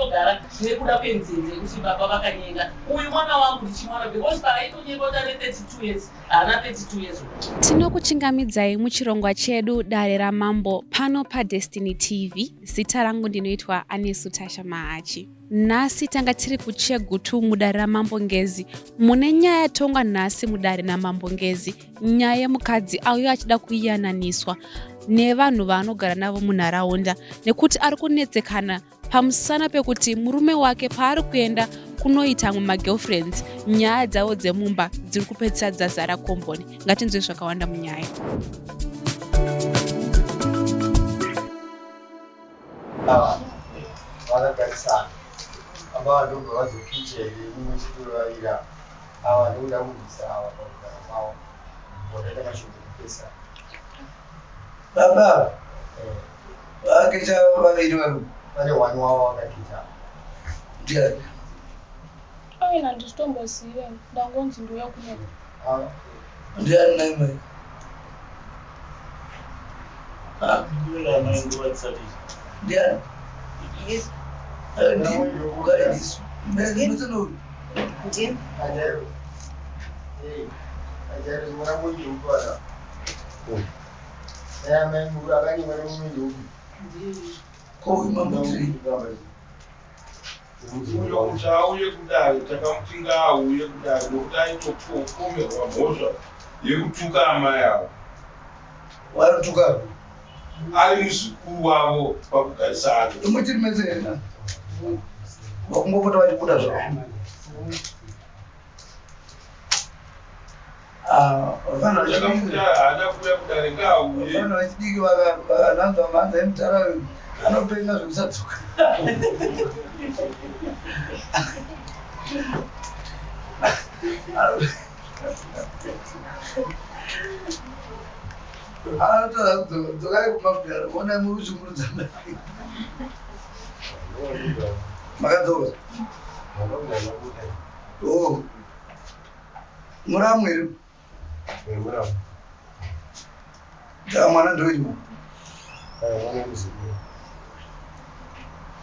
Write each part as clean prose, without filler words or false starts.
Togara nekuda kwenzenza yekuti baba vakanyenga uyu mwana wangu ndichimwana because paaitonyengwa kuti ane 32 years haana 32 years old. Tinokuchingamidzai muchirongwa chedu Dare raMambo pano paDestiny TV. Zita rangu ndinoitwa Anesu Tasha Mahachi. Nhasi tanga tiri kuChegutu mudare raMambo Ngezi. Mune nyaya yatongwa nhasi mudare naMambo Ngezi, nyaya yemukadzi auya achida kuyananiswa nevanhu vaanogara navo munharaunda nekuti ari kunetsekana pamusana pekuti murume wake paari kuenda kunoita amwe magirlfriends nyaya dzavo dzemumba dziri kupedzisa dzazara komboni. Ngatinzwe zvakawanda munyaya. Ava vakagarisana ava ndobva vazokicha here mumwe chete wevairi ava ava ndokuda kurwisa ava pakugara kwavo wakaita mashoko ekupesana. Baba ava vakaita vaviri vari Pane one wavo vakakicha. Ndiani? Aina handisitombozive ndangonzi ndiuya kuno. Ava Ndiani nai mai? Ah, ndiani? Yes. Ndi ukaendiswa. Ndinotsenoyu. Ndiye. Ajairo. Hey, Ajairo mwana mwenje upi wana? Eh, mai mukuru akanyimwa nemumwenje upi? Ko uyu mambo tiri. Uyo kuti auye kudare takamuti ngaauye kudare nokuti aitopomerwa mhosva yekutuka amai avo. Varituka. Ari muzukuru wavo pakugarisana. Muchiri mese here na? Vakungopota vachibuda zvavo. Ah, vafana vechidiki. Takamuti haana kuuya kudare ngaauye. Vafana vechidiki vakananzva mhanza yemutara anopenga zvekusatuka. Anotaura kudzoka dzokai kumabhero onai muri kushungurudza mai. Makadzoka? Oh. Muramu here? Saka mwana ndowenyu?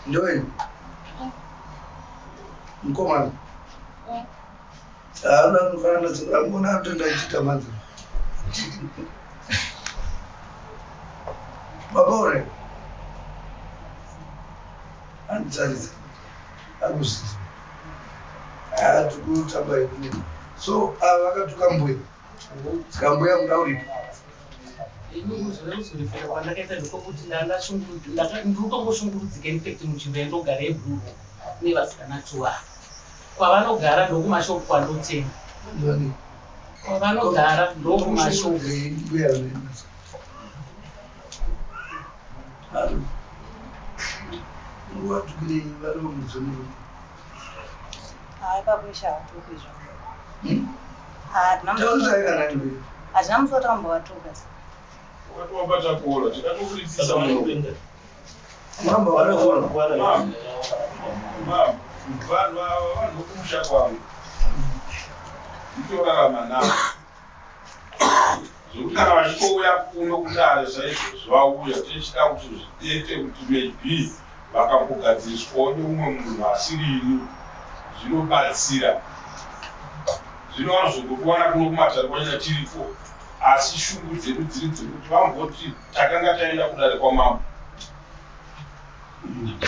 Ndowenyu? Mukomana? Haana anofanana nasekuru anotoenda achiita mhanza. Baba ure anditarisa akuzviza haati kutamba yedu so ava vakatuka mbuya saka mbuya muda uripo. Ini kuzorefera kwandakaita ndekwekuti ndiri kutongoshungurudzika infact munzvimbo yandogara yeBlue Rock nevasikana two ava. Kwavanogara ndokumashopu kwandotenga. Kwavanogara ndokumashopu. Mbuya vanoenda. Watukirei vari mudzimuru? Hayi ipapo ishe havatuki zvavo. Hatina Taurai kana iwe. Hazvina musi watakambovatukka. Wakati wabata kola tikatokurisisa muromo. Mamba vanoona. Mama, mama, vanhu ava vanhu vokumusha kwangu. Nditorarama navo. Zvekuti kana vachitouya kuno kudare saizvozvi vauya tichida kuti zviite kuti maybe vakambogadziriswawo neumwe munhu asiri ini zvinobatsira. Zvino vanozongotiwana kuno kumatare kwanyanya tiriko asi shungu dzedu dziri dzekuti vamboti takanga taenda kudare kwamambo.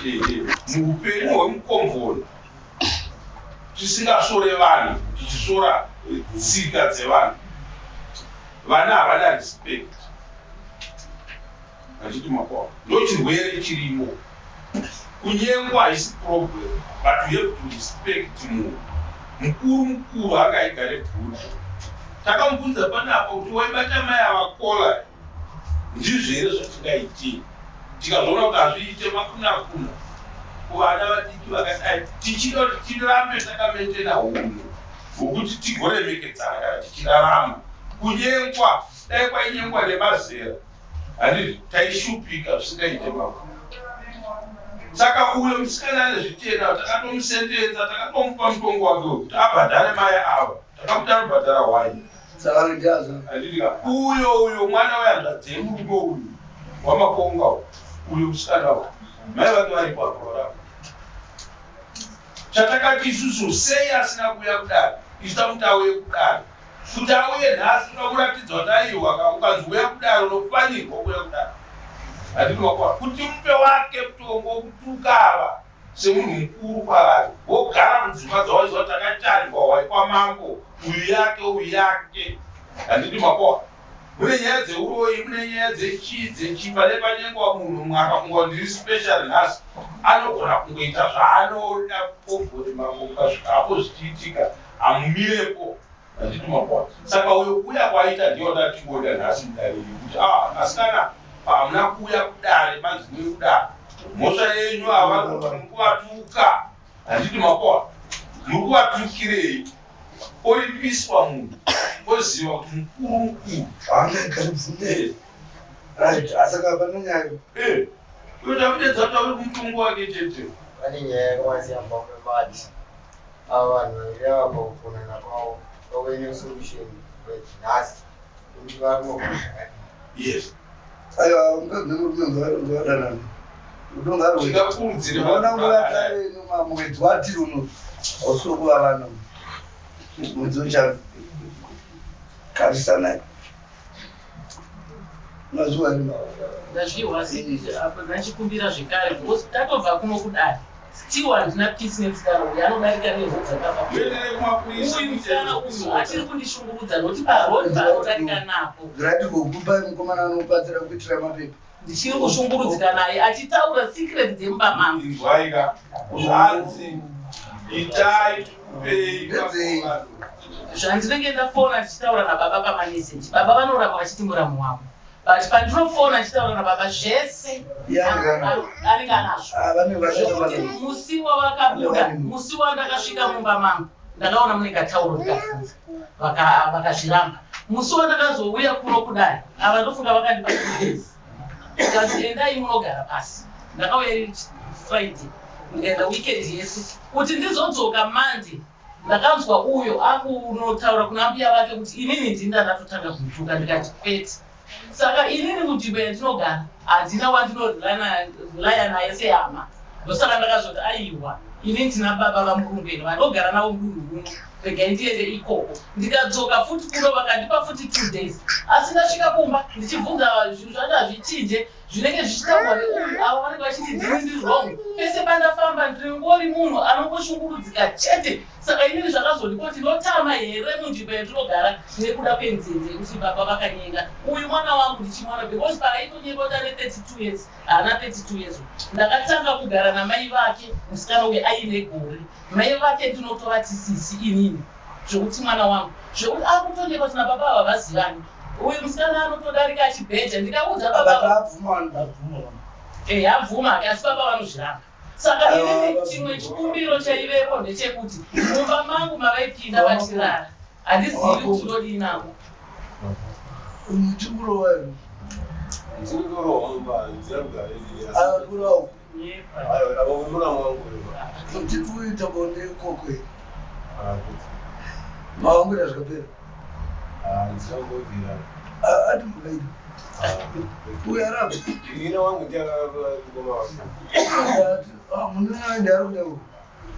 Ehe, muupenyu hwemukomboni tisingasvore vanhu tichisvora tsika dzevanhu vana havana respect vachiti makwa ndochirwere chirimo. Kunyengwa haisi problem but you have to respect munhu mukuru. Mukuru angaigare bvuri. Takamubvunza panapa kuti waibata mai ava kola ndizvo here zvatingaitei? Tikazoona kuti hazviite makuna kuna kuvana vadiki vakadai tichida kuti tirambe takamaintaina hunhu hwokuti tigoremekedzana kana tichirarama. Kunyengwa dai kwainyengwa nemazera handiti taishupika zvisingaite mako. Saka uyo musikana ane zvitenda takatomusentenza, takatomupa mutongo wake wekuti abhadhare mai ava. Takamuti anobhadhara hwai. Saka ndiaza. Handitika uyo mwana wehanzvadzi yemurume uyu wamakonga uyu, uyu musikana uyu mai vake varipo apo varapa. Chatakati isusu sei asina kuuya kudare, isu tamuti auye kudare. Kuti auye nhasi toda kuratidza kuti aiwa ka ukanzi uya kudare unofanirwa kuuya kudare. Handiti makuona kuti mupe wake mutongo wekutuka ava semunhu mukuru kwavari vogara mudzimba dzavo vachiziva kuti takacharwa hwai kwamambo uyu yake uyu yake. Handiti makuona mune nyaya dzeuroyi mune nyaya dzechii dzechii pane panyengwa munhu mumwe akafunga kuti ndiri special nhasi anogona kungoita zvaanoda kogoti mambo mukasvikapo zvichiitika hamumirepo. Handiti makuona saka uyo kuuya kwaita ndiyo ndatingoda nhasi mudare iri kuti ah asikana hamuna kuuya kudare manzi muye kudare mhosva yenyu ava kuti muri kuvatuka. Handiti makuona muri kuvatukirei oripiswa munhu oziva kuti mukuru mukuru. Haangaigari bvunde. Right, asaka pane nyaya. Eh, uyo tamudedza tauri kumutongo wake chete. Pane nyaya yakawasiya mumba mebati. Ava vanhu vaviri ava pakukonana kwavo vauye nesolution nhasi kuti vari kunogara zvakadii. Yes. Aiwa, mukadzi nemurume ngavadanane. Tingakurudzire Unoona vanhu nguva vakadai. yatave ino mwedzi watiri uno hausiri kuva vana mwedzi wechando karisanai mazuva ari Ndazvihwa asi apo ndachikumbira zvekare because tatobva kuno kudare still handina peace nemusikana uyu anodarika nerod dzakabva Muenderere kumapurisa uyu musikana uyu achiri kundishungurudza nokuti parod paanodarika napo grati gokupai mukomana anobatsira kuitira mapepa ndichiri kushungurudzika naye achitaura secret dzemumba mangu. Inzwai ka zvanzi itai tikupei Ndedzei? makomano. Zvandinenge ndafona ndichitaura nababa pamameseji, baba vanoramba vachiti muramu wavo, but pandinofona ndichitaura nababa zvese Yangana. anenge anazvo. Ah, vanenge Zvekuti vachitaura musi wavakabuda, musi wandakasvika mumba mangu ndakaona mune katauro ndikabvunza, vakazviramba. Musi wandakazouya kuno kudai ava ndofunga vakandipa 2 days, ndikati endai munogara pasi. Ndakauya iri Friday ndikaenda weekend yese kuti ndizodzoka Monday. Ndakanzwa uyo akunotaura kuna mbuya vake kuti inini ndini ndatotanga kumutuka, ndikati kwete. Saka inini munzvimbo yandinogara handina wandinorelaya naye sehama, ndosaka ndakazoti aiwa ini ndina baba vaMurungweni vandogara navo mudunhu muno, regai ndiende ikoko. Ndikadzoka futi kuno vakandipa futi 2 days, asi ndasvika kumba ndichibvunza zvinhu zvacho hazvichinje, zvinenge zvichitaurwa neuyu ava vanenge vachiti ndini ndiri wrong. Pese pandafamba ndingori munhu anongoshungurudzika chete. Saka inini zvakazondipa kuti ndotama here munzvimbo yandinogara nekuda kwenzenze yekuti baba vakanyenga uyu mwana wangu ndichimwana, because paaitonyenga kuti ane 32 years haana 32 years. Ndakatanga kugara namai vake musikana uyu aine gore, mai vake ndinotovati sisi inini, zvekuti mwana wangu zvekuti akutonyenga kuti nababa ava vazivani. Uyu musikana anotodarika achibheja, ndikaudza baba Baba abvuma vanhu. Abvuma hake, asi baba vanozviramba. Saka inini chimwe chikumbiro chaivepo ndechekuti mumba mangu mavaipinda vachirara handizivi kuti ndodii navo. Muchikurowa here? Ndiri kurohwa mumba, ndisina kugara ini. Ah, kurohwa. Aiwa, avo muramu wangu uyo. Muchiri kuita bonde ikoko here? Ah, kuti. Mawanguita zvikapera. Ah, ndisina kumbobvira. Ah, ati mukaita. Ah, Uyu aramba. Ina wangu ndiye akaroora mukoma wangu. Ah, munhu aende ari kuda uyu.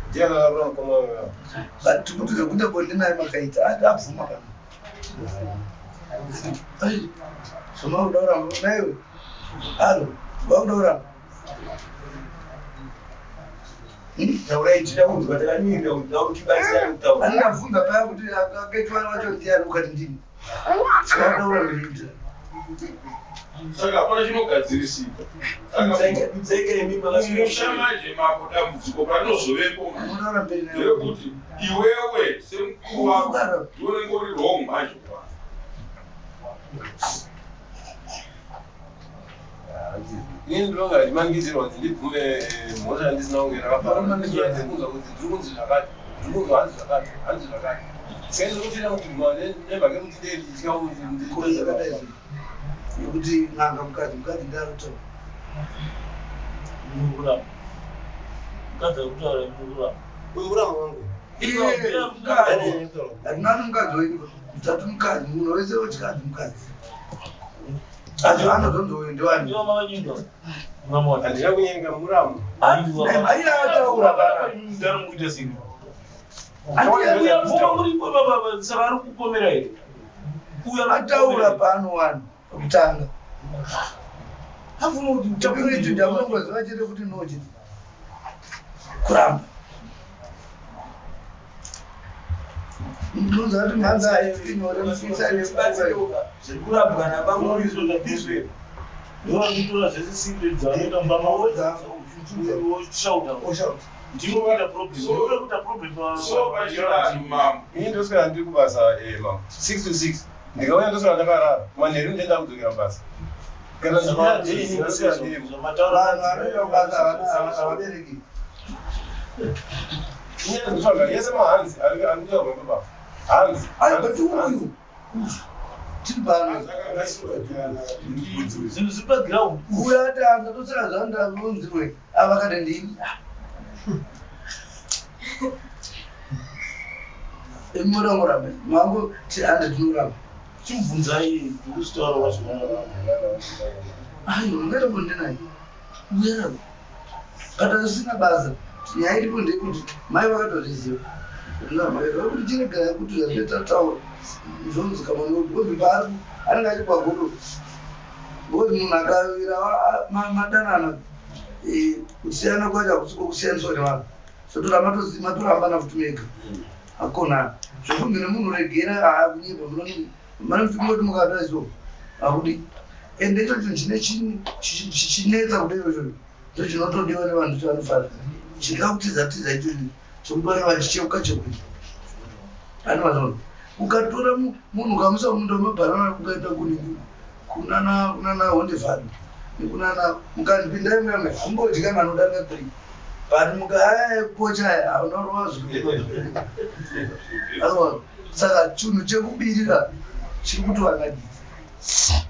Ndiye akaroora mukoma wangu. But kuti zvekuita bonde naye makaita, ati abvuma kana. Ai, zvamakuda kuramba naiwe. Alo, vakuda kuramba. Taurai tida kunzwa takamirira kuti da kutibatsira kutaura. Andabvunza paya kuti akaitwa wacho ndiani ukati ndini. Saka vakuda kuramba. Saka hapana chinogadzirisika. Saka Dzeke imi mumusha manje mambo dambudziko panozovepo manje Munotaura mberi naye. nderekuti iwewe semukuru wako Ugara. ndiwe unenge uri wrong manje kwa. Ini ndinonga ndichimangidzirwa kuti ndibvume mhosva yandisina kunge ndakapara. Nyaya dzekunzwa kuti ndiri kunzi zvakati, ndiri kunzwa hanzi zvakati, hanzi zvakati. Saka ndinotoita kubvuma nemhaka yekuti ndee ndichitya kuti Kuri zvakadai izvi. Nekuti n'anga mukadzi, mukadzi ndiye ari kutaura. Murkuramba. Mukadzi ari kutaura murkuramba. Muramu wangu. Iye, mukadzi. Hatina kuti mukadzi wenyu, tati mukadzi, munhu wese wechikadzi mukadzi. Asi anozonzi uyu ndiwani? Ndiwo mavanyinga. Handina kunyenga muramu. Aitaura baba. Ndanomuita sei? Uya bvuma muripo baba, saka ari kupomera here? Uya Ataura pano wani kutanga. Abvuma kuti Chapiro icho ndamunongoziva chete kuti no chete. Kuramba. Munoziva kuti mhanza haisi nyore musisa Batsiroka zvekurambwa nabamwe. Ndizvo. Ndovakutora zvese secret dzavanoita mumba mavo woshauta. Oshauta. Ndivo kuita problem. Ndivo kuita problem pa. So pachivanhu mambo. Ini ndoswera ndiri kubasa mambo 6 to 6 ndikauya ndoswera ndakarara manheru ndienda kudzokera kubasa kana ndikauya ndini ndoswera ndirimo. Vanhu vanoenda kubasa havabereki. Inyaya dzekutsvaga yese mahanzi ari kutaurwa baba hanzi. Ayi but uyu tiri pano. Zvinhu zviri paground. Uyu ati andatosera zvandaunzirwe ava kati ndini. Murangoramba mangu hande tinoramba. Chimubvunzai ndikuzvitaura wacho. Ayi ungaita bonde naye. Uya kana zvisina basa nyaya iripo ndeyekuti mai vakatozviziva. Kuti chiregai kuti zvatoita taura zvonzika because paari anenge achibwa godo because munhu akavira madanana kusiyana kwacho hakusiko kusiyaniswa nevanhu sotora matorambana futi mega akonana zvokunzi nemunhu regera haakunyepa manoti mukadaiso hakudi ende icho chinhu chine chichinetsa kudai ichocho ndo chinotodiwa nevanhu kuti vanofara chinoda kutiza tiza icho chokuti vanenge vachicheuka cheuka ani mazona ukatora munhu ukamuisa munda wemabhanana ukaenda kunana kunana hondevhani nekunana mukandipindai muyamwe hamumbodya manodarika 3 but mukaya ekupocha aya hauna rova. Saka chinhu chekubirira chiri kutovanakidza.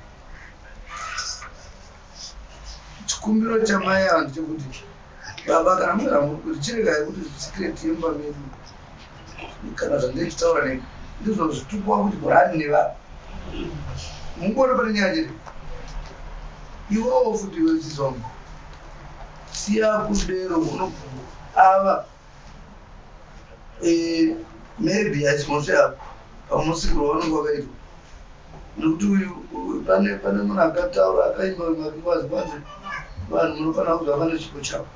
Chikumbiro chamai ava ndechekuti baba kana mugara muri kuti chiregai kuti secret yemumba medu kana zvandiri kutaura nei ndizvo zvitukwa kuti kurani nevanhu mungona pane nyaya chete. Iwewo futi iwe sisi wangu siya kudero uno ava maybe haisi mhosva yako pamusikirwo waunenge wakaitwa nekuti uyu pane munhu akataura akaimba makwazi kwanzi vanhu munofanira kuziva vane chipo chavo.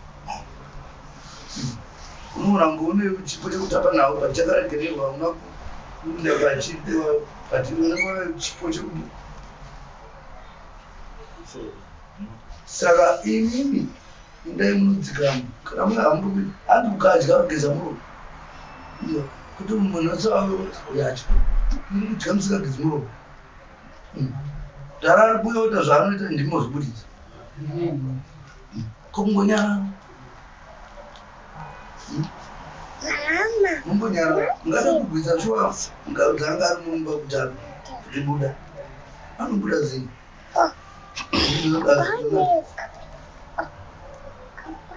Unoona kunge une chipo chekutapa nhau but chakaregererwa una kuenda pachipiwa but unenge chipo chekuti saka imimi endai munodzikama kana mune hamuri handi mukadya kugeza muromo iyo kuti munhu wese yacho muri kudya musingagezi muromo. Dhara ari kuuya kuita zvaanoita ndimozvibuditsa kokungonyara mumbonyara mungada kugwisa shuwa mukadzi anga ari mumba kudhara kuti buda anobuda zii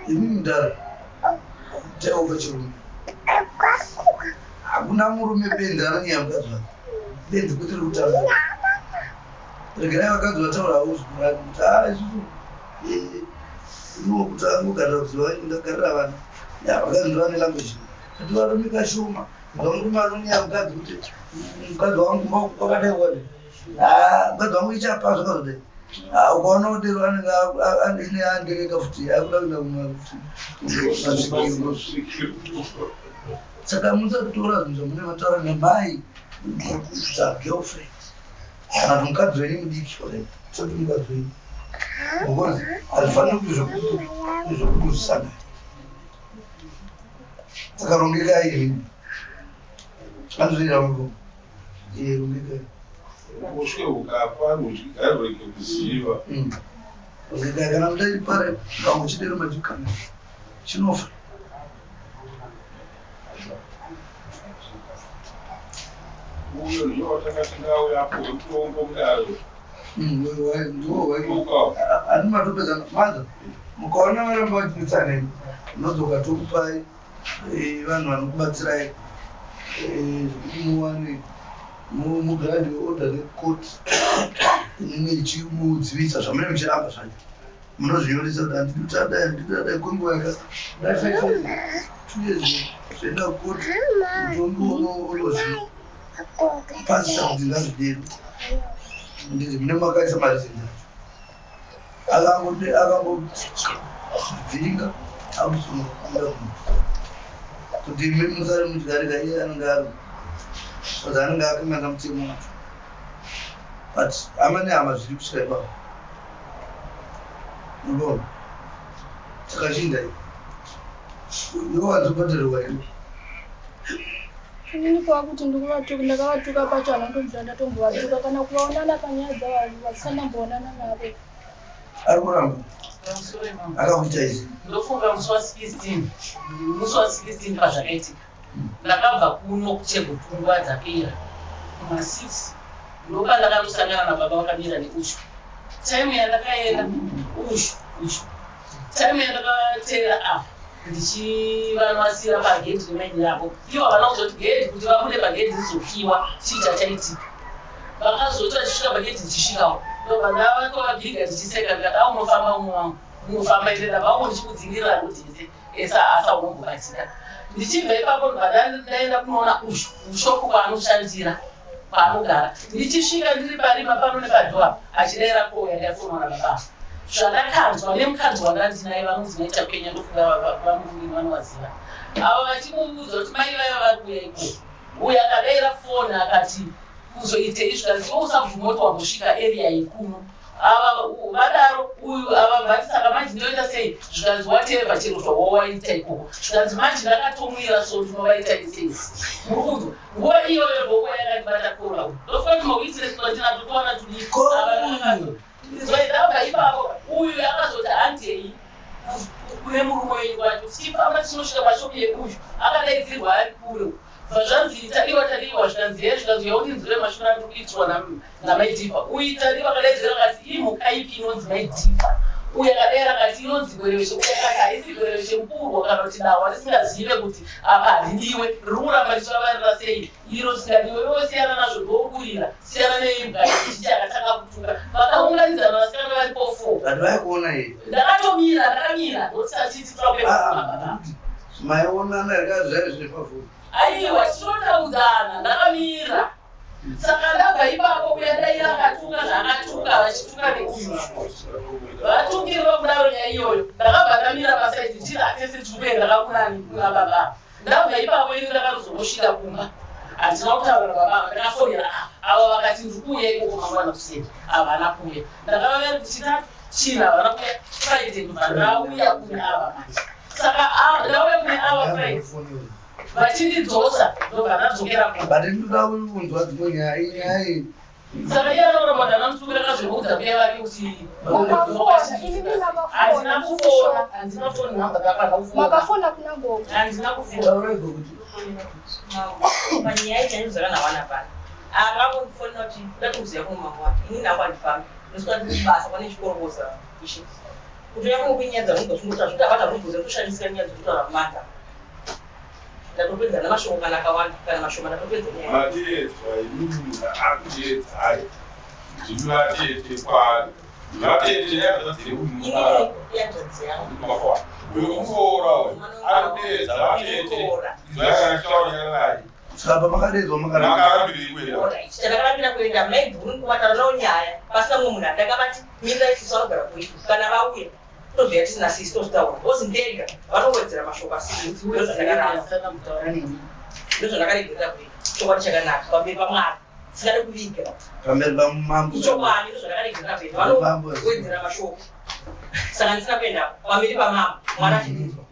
imi mudhara taiwo pachirume hakuna murume benzi anonyeya mukadzi wake benzi kuti riri kutamba regerai vakadzi vataura havo zvikurani kuti a isusu iwo kuti angogarira kuziva ndagarira vana ya vakadzi ndovane language kuti varume kashoma varume anonyeya mukadzi kuti mukadzi wangu kwakadai kwakadai mukadzi wangu ichapa zvakazodai ukaona kudero anenge ine andereka futi akuda kuenda kumasvikiro. Saka musatora zvinhu zvamune mataura namai zvagirlfriend kana kuti mukadzi wenyu mudiki soti mukadzi wenyu because hazvifaniri kuti zvokuti zvisangane. Saka rongekai imi anozviita murume iye rongekai. Uswe hukapa rudyi ngarurege kuziva. Rongekai kana mudaipare kangochidero majikana chinofa. Uyo ndiwo watakati ngauye apo wemutombo kudaro. Ndiwo ani matopedzana manza mukaona varamba vachinetsaneni munodzoka tokupai vanhu vanokubatsirai zvekuti muwane mugrandi order necourt inenge ichimudzivisa zvamunenge muchiramba zvacho. Munozvinyoresa kuti handidi kuti adai, handidi kuti adai kwenguva yakati. Dai 5 years, 2 years, zvoenda kukoti, mutongi unozvipasisa kuti ngazvidero. Nditi mune makaisa mazinza akangobviringa akusunga kuti imi musare muchigarika, iye anenge ari because anenge akanganisa mutemo wacho. But hama nehama zviri kusvika ipapo, unoona takachinda iwe wanzobhadharirwa iwe. Inini kwakuti ndikuvatuka, ndakavatuka pacho hanandombira ndatombovatuka kana kuvaonana panyaya dzavo vasina navo. Ari kuramba. Pamusoro imambo. Akakuita izvi. Ndofunga musi wa16, musi wa16 pazvakaitika, ndakabva kuno kuChegutu nguva dzapera kuma6, ndopandakandosangana nababa vakamira neushu. Time yandakaenda ushu ushu, time yandakateera apa ndichivanwasira pagedhi remaini yavo, ivo havana kuzoti gedhi kuti vabude pagedhi rizokiwa. Chii chachaitika? Vakazoti vachisvika pagedhi ndichisvikawo, ndobva ndavatovabhiga ndichiseka, ndikati, "A, unofamba umwe wangu, unofamba ende ndabva ndichikudzingirira rudhinze esa asa unombobatika." Ndichibva ipapo ndobva ndaenda kunoona ushu ushopu kwaanoshandira, kwaanogara. Ndichisvika ndiri parima pano nepadhoa, achidayira call yandafonwa nababa. Zvandakanzwa nemukadzi wandandinaye vanonzi Maita Kwenya, ndofunga vamurimi vanovaziva ava, vachimuudza kuti mai vaya vari kuuya ikoko. Uyo akadayira foni akati, "Kuzoitei?" Zvikanzi, "Iwe usabvuma kuti wambosvika area yekuno." Ava vadaro uyu ava vati, "Saka manje ndinoita sei?" Zvikanzi, "Whatever, chero zvawawaita ikoko." Zvikanzi, "Manje ndakatomwira, so ndinovaita sei?" Muri kunzwa? Nguva iyoyo ndonguva yakandibata kora. Ndofunga kuti mawitness twandinato twana tudiki. Ndabva ipapo, uyu akazoti, "Handei kune murume wenyu wacho." Tichifamba tichinosvika pashopu yeuyu, akadaidzirwa ari kure. Bva zvanzi, "Tadiwa, Tadiwa." Zvikanzi, "Ye." Zvikanzi, "Yaundinzwire mashura andiri kuitirwa naMaidhivha." Uyu Tadiwa akadaidzira akati, "Imhuka ipi inonzi Maidhivha?" Uyu akadaira akati, "Inonzi gwereveshe." Uyu akati, "Haisi gwereveshe mukurwa kana kuti dawa risingazive kuti apa haridiwe, riri kuramba richivavarira sei iro risingadiwe? Iwe siyana nazvo, ndokurira, siyana neimbwa." Ichichi akatanga kutuka, vakaunganidzana vasikana varipo four. Vanhu vaikuona here? Ndakatomira, ndakamira ndotisachiti. Ah, maionana here zvepafoni? Aiwa, tinotaudzana, ndakamira. Saka ndabva ipapo, kuyadaira akatuka zvaakatuka, vachituka neuyu, vatukirwa kudaro nyaya iyoyo. Ndakabva ndamira paside ndiri hatese tiri kuenda kakunani kuna baba. Ndabva ipapo ini ndakazongosvika kumba, handina kutaura nababa ava. Ndakafonera ava, ava vakati, "Ndiri kuuya ikoko mangwana kuseni." Havana kuuya. Ndakavaya kuchitatu, china, havana kuuya. Friday ndobva ndauya kune ava manje. Saka ndauya kune ava Friday, vachindidzosa, ndobva ndadzokera kumba. But ndinoda kunzwa dzimwe nyaya, inyaya iyi. Saka iye anoramba kuti anamutukira, akazviudza kuya vake kuti Makafona, inini makafona. Handina kufona, handina foni nhamba dzakana kufona. Makafona kuna gogo. Handina kufona. Tauraiko kuti Panyaya chainzakanawana pano, akangondifonera kuti kuda kuziva kuno mangwana. Ini nangu handifambi, ndosvika ndiri basa pane chikorokoza ishe kuti uya kunyaya dzanogozvingota zvotabata rubhuze kushandisira nyaya dzekutaura mumata. Ndatopedza namashoko kana akawanda kana mashoma, ndatopedza nyaya. Matiedzwa imimi, akuedzai, ndimi vatete kwari, vatete nehanzvadzi. Inini yanzvadzi yangu. Wekumuroora uyu ari kudeedza vatete izvakataurira. Saka pamakadedzwa makaramba? Makarambirei kuenda? Chandakaramira kuenda, maiguru kuvatara nawo nyaya pasina mumwe munhu. Andakavati mirira sisi vanogara kuitu, kana vauya tozouya tisina sisi tozvitaura ozi ndega vanowedzera mashoko asiri. Ndozvandakaramba, ndozvandakaregerera kuita. Chokwadi chakanaka pamberi paMwari, singade kuviga. Pamberi pamambo. Ichokwadi, ndozvandakaregerera kuita. Vanowedzera mashoko, saka ndisina kuendapo pamberi pamambo Mwari achindinzwa.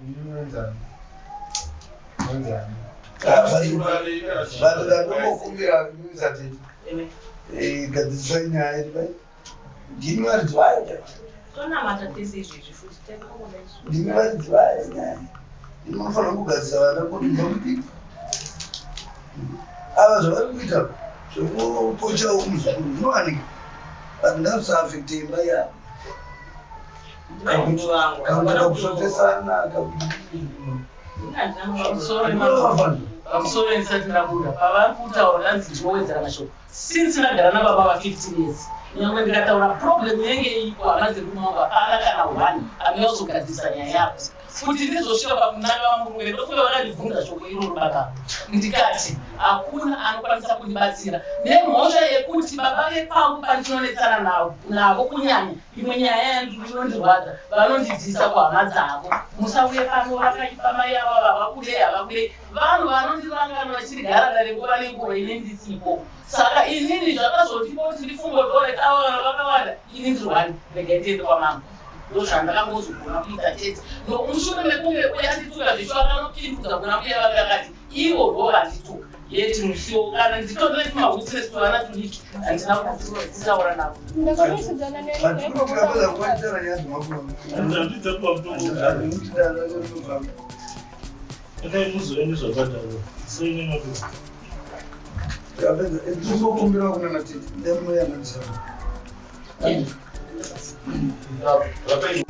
Vanhu vanongokumbira musatete gadzirisai nyaya iri vai, ndimi varidzi vayo. Tonamata tese izvezvi futi takangodaiso. Ndimi varidzi vayo nyaya, ndimi munofanira kugadzisa vana kuti mudiki ava zvavari kuita zvekupochawo muzukuru zvinowanika, but ngazvisaafekte imba yavo kana kakusvotesana. Pamusoro, ndisati ndabuda pavari kutaura, ndanzi ndinowedzera mashoko. Since ndagara nababa va 15 years, Nyangwe ndikataura problem inenge iripo, hama dziri kumonga hapana kana one anonyatsougadzirisa nyaya yako. Kuti ndizosvika pakunanga vamurume, ndofunga vakandibvunza shoko iroro baba, ndikati hakuna anokwanisa kundibatsira nemhosva yekuti baba vekwangu pandinonetsana navo, kunyanya imwe nyaya inondirwadza, vanondidzisa kuhama dzavo: "Musauye pano, vakaipa mai ava, havakudei, havakudei." Vanhu vanondirangana vachirigara dare nguva nenguva ine ndisipo. Saka inini zvakazondipa kuti ndifunge kuti ava vanhu vakawanda, ini ndirwani, regai ndiende kwamambo. Ndozvandakangozogona kuita chete. Mushure mekunge uye andituka zvisho, akanopindudza kuna mbuya vake akati ivo ndo vandituka, yeti musiwo kana nditorine tumawitness tuvana tudiki, handina kutaura navo. Ndakatosidzana. Tikapedza kuvaitira nyaya dzemakuva. Endai muzove nezvakadaro seine mapepa. Tikapedza tinokumbira kuna natete ndemunoyananisa. Vape.